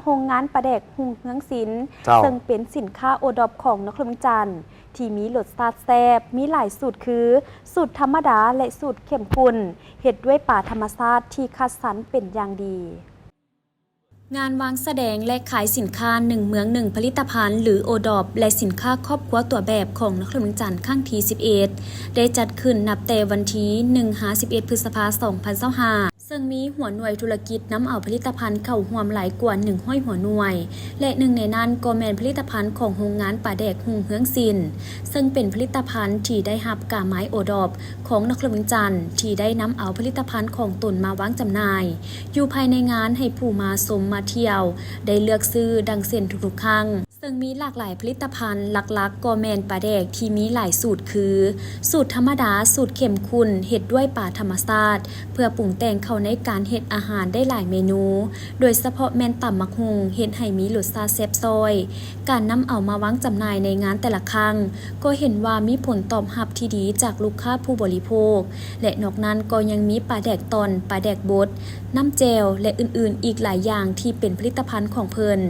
ໂຮງງານປາແດກຮຸ່ງເຮືອງສິນ ເຈົ້າ ເຊິ່ງເປັນສິນຄ້າໂອດອບຂອງນະຄອນຫຼວງວຽງຈັນ ທີ່ມີລົດຊາດແຊບ ມີຫຼາຍສູດຄື ສູດທຳມະດາ ແລະ ສູດເຂັ້ມຂຸ້ນ ເຮັດດ້ວຍປາທຳມະຊາດທີ່ຄັດສັນເປັນຢ່າງດີ. ງານວາງສະແດງ ແລະ ຂາຍສິນຄ້າໜຶ່ງເມືອງໜຶ່ງຜະລິດຕະພັນ ຫຼື ໂອດອບ ແລະ ສິນຄ້າຄອບຄົວຕົວແບບຂອງນະຄອນຫຼວງວຽງຈັນຄັ້ງທີສິບເອັດ ໄດ້ຈັດຂຶ້ນນັບແຕ່ວັນທີໜຶ່ງຫາສິບເອັດ ພຶດສະພາ ສອງພັນຊາວຫ້າ ເຊິ່ງມີຫົວໜ່ວຍທຸລະກິດນຳເອົາຜະລິດຕະພັນເຂົ້າຮ່ວມຫຼາຍກວ່າໜຶ່ງຮ້ອຍຫົວໜ່ວຍ ແລະ ໜຶ່ງໃນນັ້ນກໍແມ່ນຜະລິດຕະພັນຂອງໂຮງງານປາແດກຮຸ່ງເຮືອງສິນ ເຊິ່ງເປັນຜະລິດຕະພັນທີ່ໄດ້ຮັບກາໄມໂອດອບຂອງນະຄອນຫຼວງວຽງຈັນ ທີ່ໄດ້ນຳເອົາຜະລິດຕະພັນຂອງຕົນມາວາງຈຳໜ່າຍ ຢູ່ພາຍໃນງານໃຫ້ຜູ້ມາຊົມມາທ່ຽວໄດ້ເລືອກຊື້ດັ່ງເຊັ່ນທຸກໆຄັ້ງ. ເຊິ່ງມີຫຼາກຫຼາຍຜະລິດຕະພັນ ຫຼັກໆກໍແມ່ນປາແດກທີ່ມີຫຼາຍສູດຄື ສູດທຳມະດາ, ສູດເຂັ້ມຂຸ້ນ ເຮັດດ້ວຍປາທຳມະຊາດ ເພື່ອປຸງແຕ່ງເຂົ້າໃນການເຮັດອາຫານໄດ້ຫຼາຍເມນູ ໂດຍສະເພາະແມ່ນຕຳໝາກຫຸ່ງ ເຮັດໃຫ້ມີລົດຊາດແຊບຊ້ອຍ. ການນຳເອົາມາວາງຈຳໜ່າຍໃນງານແຕ່ລະຄັ້ງ ກໍເຫັນວ່າມີຜົນຕອບຮັບທີ່ດີຈາກລູກຄ້າຜູ້ບໍລິໂພກ ແລະ ນອກນັ້ນກໍຍັງມີປາແດກຕ່ອນ, ປາແດກບົດ, ນ້ຳແຈ່ວ ແລະ ອື່ນໆອີກຫຼາຍຢ່າງທີ່ເປັນຜະລິດຕະພັນຂອງເພິ່ນ.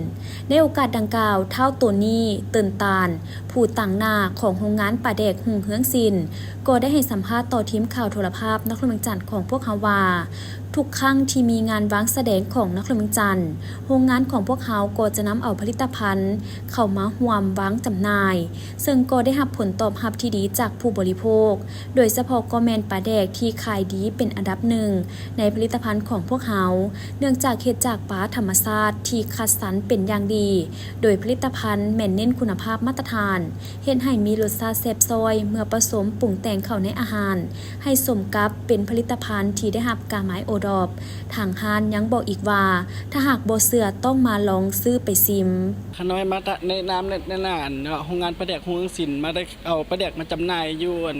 ໃນໂອກາດດັ່ງກ່າວ, ທ້າວໂຕນີ ເຕີນຕານ ຜູ້ຕາງໜ້າຂອງໂຮງງານປາແດກຮຸ່ງເຮືອງສິນ ກໍໄດ້ໃຫ້ສຳພາດຕໍ່ທີມຂ່າວໂທລະພາບນະຄອນຫຼວງວຽງຈັນຂອງພວກເຮົາວ່າ ທຸກຄັ້ງທີ່ມີງານວາງສະແດງຂອງນະຄອນຫຼວງວຽງຈັນ, ໂຮງງານຂອງພວກເຮົາກໍຈະນຳເອົາຜະລິດຕະພັນເຂົ້າມາຮ່ວມວາງຈຳໜ່າຍ, ເຊິ່ງກໍໄດ້ຮັບຜົນຕອບຮັບທີ່ດີຈາກຜູ້ບໍລິໂພກ, ໂດຍສະເພາະກໍແມ່ນປາແດກທີ່ຂາຍດີເປັນອັນດັບໜຶ່ງໃນຜະລິດຕະພັນຂອງພວກເຮົາ, ເນື່ອງຈາກເຮັດຈາກປາທຳມະຊາດທີ່ຄັດສັນເປັນຢ່າງດີ, ໂດຍຜະລິດຕະພັນແມ່ນເນັ້ນຄຸນນະພາບມາດຕະຖານ, ເຮັດໃຫ້ມີລົດຊາດແຊບຊ້ອຍເມື່ອປະສົມປຸງແຕ່ງເຂົ້າໃນອາຫານ ໃຫ້ສົມກັບເປັນຜະລິດຕະພັນທີ່ໄດ້ຮັບກາໄມໂອດອບ. ທາງຮ້ານຍັງບອກອີກວ່າ ຖ້າຫາກບໍ່ເຊື່ອຕ້ອງມາລອງຊື້ໄປຊິມ. ຂ້ານ້ອຍມາແນະນຳ ແນະນຳອັນເນາະ ໂຮງງານປາແດກຮຸ່ງເຮືອງສິນ ມາໄດ້ເອົາປາແດກມາຈຳໜ່າຍຢູ່ອັນ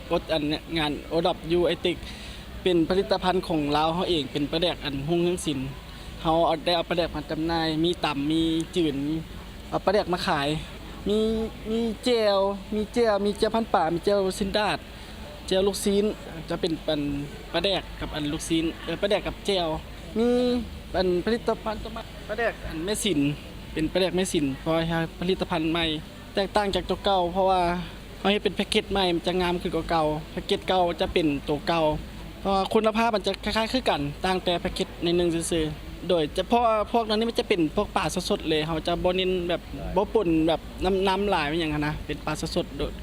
ໂອດ ອັນງານໂອດອບຢູ່ໄອເຕັກ ເປັນຜະລິດຕະພັນຂອງລາວເຮົາເອງ ເປັນປາແດກອັນຮຸ່ງເຮືອງສິນ. ເຮົາເອົາ ໄດ້ເອົາປາແດກມາຈຳໜ່າຍ ມີຕຳ ມີຈືນ ເອົາປາແດກມາຂາຍ ມີ ມີແຈ່ວ ມີແຈ່ວ ມີແຈ່ວພັນປາ ມີແຈ່ວຊີ້ນດາດ ແຈ່ວລູກຊີ້ນ ຈະເປັນອັນປາແດກກັບອັນລູກຊີ້ນ ເອີ ປາແດກກັບແຈ່ວ ມີອັນຜະລິດຕະພັນ ປາແດກອັນແມ່ສິນ ເປັນປາແດກແມ່ສິນ ເພາະວ່າເຮົາເຮັດຜະລິດຕະພັນໃໝ່ ແຕກຕ່າງຈາກໂຕເກົ່າ ເພາະວ່າເຮົາເຮັດເປັນແພັກເກັດໃໝ່ ມັນຈະງາມຂຶ້ນກວ່າເກົ່າ ແພັກເກັດເກົ່າຈະເປັນໂຕເກົ່າ ເພາະວ່າຄຸນນະພາບມັນຈະຄ້າຍໆຄືກັນ ຕ່າງແຕ່ແພັກເກັດໜ້ອຍໜຶ່ງຊື່ໆ ໂດຍຈະ ເພາະວ່າພວກນັ້ນນີ້ມັນຈະເປັນພວກປາສົດໆເລີຍ ເຮົາຈະບໍ່ເນັ້ນແບບ ບໍ່ປົນແບບນ້ຳ ນ້ຳຫຼາຍ ອີ່ຫຍັງຫັ້ນນະ ເປັນປາສົດໆໂດດ.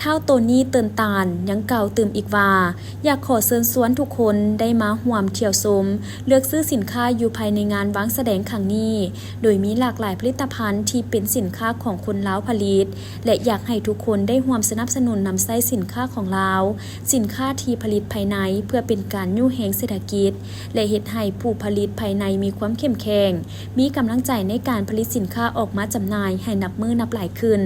ທ້າວໂຕນີ ເຕີນຕານ ຍັງກ່າວຕື່ມອີກວ່າ ຢາກຂໍເຊີນຊວນທຸກຄົນໄດ້ມາຮ່ວມທ່ຽວຊົມ ເລືອກຊື້ສິນຄ້າຢູ່ພາຍໃນງານວາງສະແດງຄັ້ງນີ້ ໂດຍມີຫຼາກຫຼາຍຜະລິດຕະພັນທີ່ເປັນສິນຄ້າຂອງຄົນລາວຜະລິດ ແລະ ຢາກໃຫ້ທຸກຄົນໄດ້ຮ່ວມສະໜັບສະໜູນນຳໃຊ້ສິນຄ້າຂອງລາວ, ສິນຄ້າທີ່ຜະລິດພາຍໃນ ເພື່ອເປັນການຍູ້ແຮງເສດຖະກິດ ແລະ ເຮັດໃຫ້ຜູ້ຜະລິດພາຍໃນມີຄວາມເຂັ້ມແຂງ, ມີກຳລັງໃຈໃນການຜະລິດສິນຄ້າອອກມາຈຳໜ່າຍໃຫ້ນັບມື້ນັບຫຼາຍຂຶ້ນ,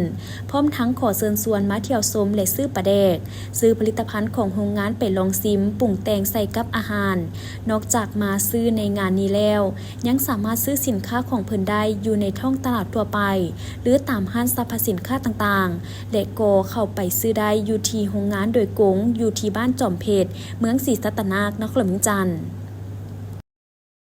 ພ້ອມທັງຂໍເຊີນຊວນມາທ່ຽວຊົມ ແລະ ຊື້ປາແດກ, ຊື້ຜະລິດຕະພັນຂອງໂຮງງານໄປລອງຊິມ, ປຸງແຕ່ງໃສ່ກັບອາຫານ. ນອກຈາກມາຊື້ໃນງານນີ້ແລ້ວ, ຍັງສາມາດຊື້ສິນຄ້າຂອງເພິ່ນໄດ້ຢູ່ໃນທ້ອງຕະຫຼາດທົ່ວໄປ ຫຼື ຕາມຮ້ານສັບພະສິນຄ້າຕ່າງໆ ແລະ ກໍເຂົ້າໄປຊື້ໄດ້ຢູ່ທີ່ໂຮງງານໂດຍກົງ ຢູ່ທີ່ບ້ານຈອມເພັດ ເມືອງສີສັດຕະນາກ ນະຄອນຫຼວງວຽງຈັນ.